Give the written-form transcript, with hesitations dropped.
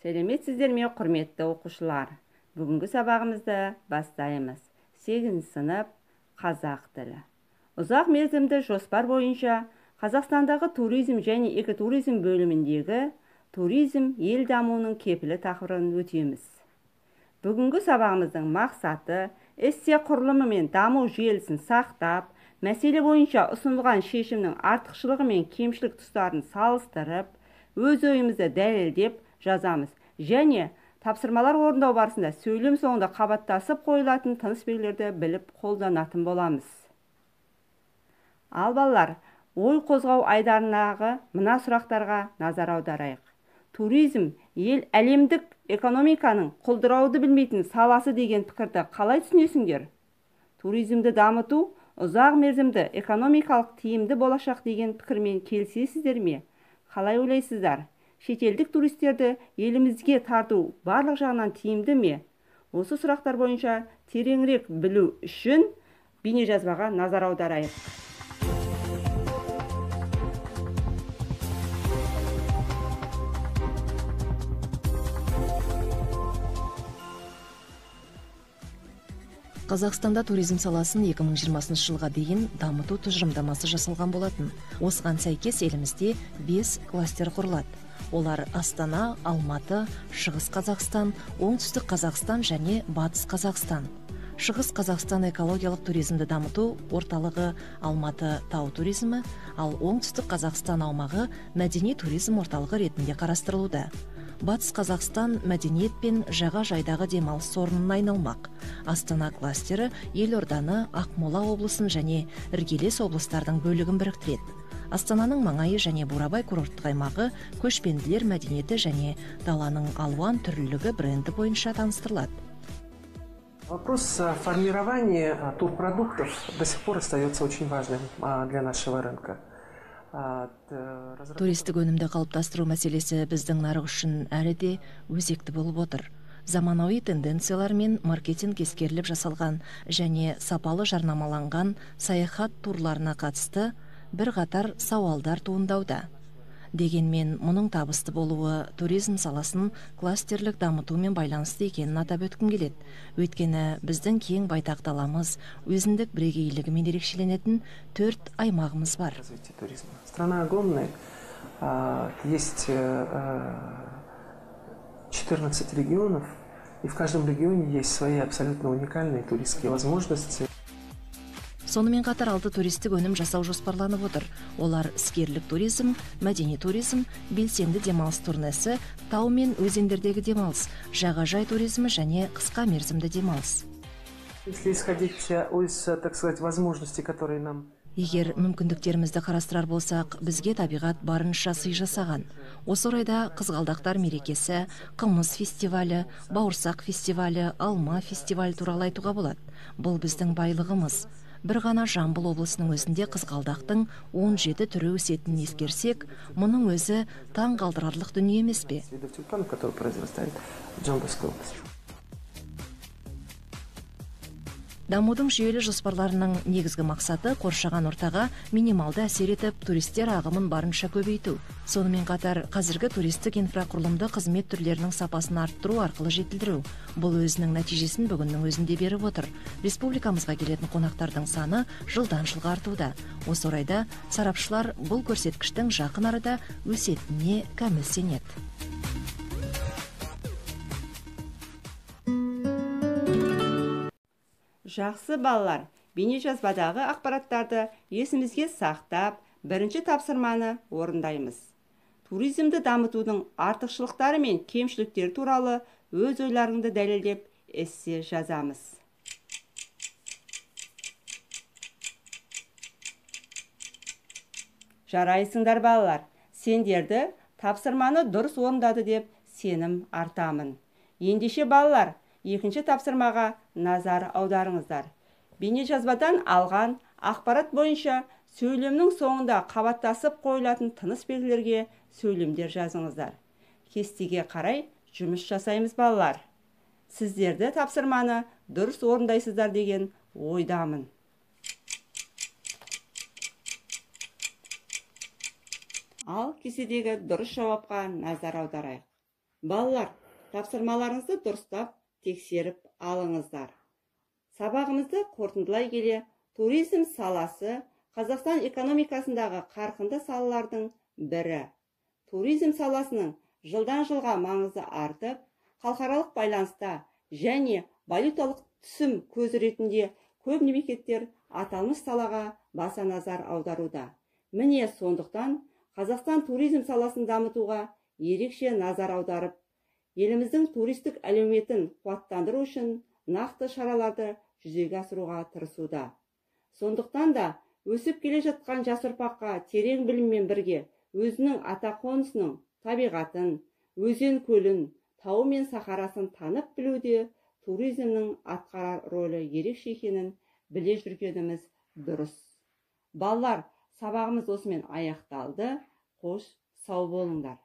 Сәлеметсіздер ме, құрметті оқушылар? Бүгінгі сабағымызды бастаймыз. 8 сынып, қазақ тілі. Ұзақ мерзімді жоспар бойынша Қазақстандағы туризм және экотуризм бөліміндегі туризм ел дамуының кепілі тақырыбын өтеміз. Бүгінгі сабағымыздың мақсаты эссе құрылымы мен даму желісін сақтап, мәселе бойынша ұсынылған шешімнің артықшылығы мен кемшілік тұстарын салыстырып, өз ойымызды дәлелдеп жазамыз және тапсырмалар орындау барысында сөйлем соңында қабаттасып қойылатын тыныс белгілерді біліп қолданатын боламыз. Ал балалар, ой қозғау айдарындағы мына сұрақтарға назар аударайық. Туризм ел әлемдік экономиканың құлдырауды білмейтін саласы деген пікірді қалай түсінесіңдер? Туризмді дамыту ұзақ мерзімді экономикалық тиімді болашақ деген пікірмен келісесіздер ме? Қалай ойлайсыздар? Шетелдік туристерді елімізге тарту барлық жағынан тиімді ме? Осы сұрақтар бойынша тереңірек білу үшін бейнежазбаға назар аударайық. Қазақстанда туризм саласын 2020 жылға дейін дамыту тұжырымдамасы жасалған болатын. Осыған сәйкес елімізде 5 кластер құрылады. Олар Астана, Алматы, Шығыс Қазақстан, Оңтүстік Қазақстан және Батыс Қазақстан. Шығыс Қазақстан экологиялық туризмді дамыту орталығы Алматы тау туризмі, ал Оңтүстік Қазақстан аумағы мәдени туризм орталығы ретінде қарастырылуда. Батыс Қазақстан мәдениет пен жағажайдағы демалыс орнына айналмақ. Астана кластері елорданы Ақмола облысын және іргелес облыстардың бөлігін біріктіреді. Астананың маңайы және Бурабай курорттық аймағы көшпенділер мәдениеті және даланың алуан түрлілігі бренді бойынша таныстырылады. Вопрос формирования турпродуктов до сих пор остается очень важным для нашего рынка. Туристік өнімді қалыптастыру мәселесі біздің нарық үшін әлі де өзекті болып отыр. Заманауи тенденциялар мен маркетинг ескеріліп жасалған және сапалы жарнамаланған саяхат турларына қатысты бірқатар сауалдар туындауда. Дегенмен мұның табысты болуы туризм саласын кластерлік дамытумен байланысты екенін атап өткім келеді. Өйткені біздің кең байтақ даламыз өзіндік бірегейлігімен ерекшеленетін 4 аймағымыз бар. Страна огромная, есть 14 регионов, и в каждом регионе есть свои абсолютно уникальные туристские возможности. Сонымен қатар 6 туристік өнім жасау жоспарланып отыр. Олар іскерлік туризм, мәдени туризм, белсенді демалыс турнесі, тау мен өзендердегі демалыс, жағажай туризмі және қысқа мерзімді демалыс. Если исходить из, так сказать, возможностей, которые нам Егер мүмкіндіктерімізді қарастырар болсақ, бізге табиғат барынша сый жасаған. Осы орайда қызғалдақтар мерекесі, қымыз фестивалі, бауырсақ фестивалі, алма фестивалі туралы айтуға болады. Бұл біздің байлығымыз. Бір ғана Жамбыл облысының өзінде қызғалдақтың 17 түрі өсетінін ескерсек, мұның өзі таң қалдырарлық дүние емес пе? Дамудың жүйелі жоспарларының негізгі мақсаты қоршаған ортаға минималды әсер етіп, туристер ағымын барынша көбейту. Сонымен қатар, қазіргі туристік инфрақұрылымды қызмет түрлерінің сапасын арттыру арқылы жетілдіру. Бұл өзінің нәтижесін бүгіннің өзінде беріп отыр. Республикамызға келетін қонақтардың саны жылдан жылға артуда. Осы орайда сарапшылар бұл көрсеткіштің жақын арада өсетініне кәміл сенеді. Жақсы балалар, бейнежазбадағы ақпараттарды есімізге сақтап, бірінші тапсырманы орындаймыз. Туризмді дамытудың артықшылықтары мен кемшіліктері туралы өз ойларыңды дәлелдеп эссе жазамыз. Жарайсыңдар балалар, сендерді тапсырманы дұрыс орындады деп сенім артамын. Ендеше балалар, екінші тапсырмаға назар аударыңыздар. Бейнежазбадан алған ақпарат бойынша сөйлемнің соңында қабаттасып қойылатын тыныс белгілерге сөйлемдер жазыңыздар. Кестеге қарай жұмыс жасаймыз балалар. Сіздерді тапсырманы дұрыс орындайсыздар деген ойдамын. Ал кестедегі дұрыс жауапқа назар аударайық. Балалар, тапсырмаларыңызды дұрыстап тексеріп алыңыздар. Сабағымызды қорытындылай келе, туризм саласы Қазақстан экономикасындағы қарқынды салалардың бірі. Туризм саласының жылдан жылға маңызы артып, халықаралық байланыста және валюталық түсім көзі ретінде көп мемлекеттер аталмыш салаға баса назар аударуда. Міне, сондықтан Қазақстан туризм саласын дамытуға ерекше назар аударып, еліміздің туристік әлеуетін қуаттандыру үшін нақты шараларды жүзеге асыруға тырысуда. Сондықтан да өсіп келе жатқан жас ұрпаққа терең біліммен бірге өзінің ата қонысының табиғатын, өзен көлін, тауы мен сахарасын танып білуде туризмнің атқарар рөлі ерекше екенін біле жүргеніміз дұрыс. Балалар, сабағымыз осымен аяқталды. Қош, сау болыңдар.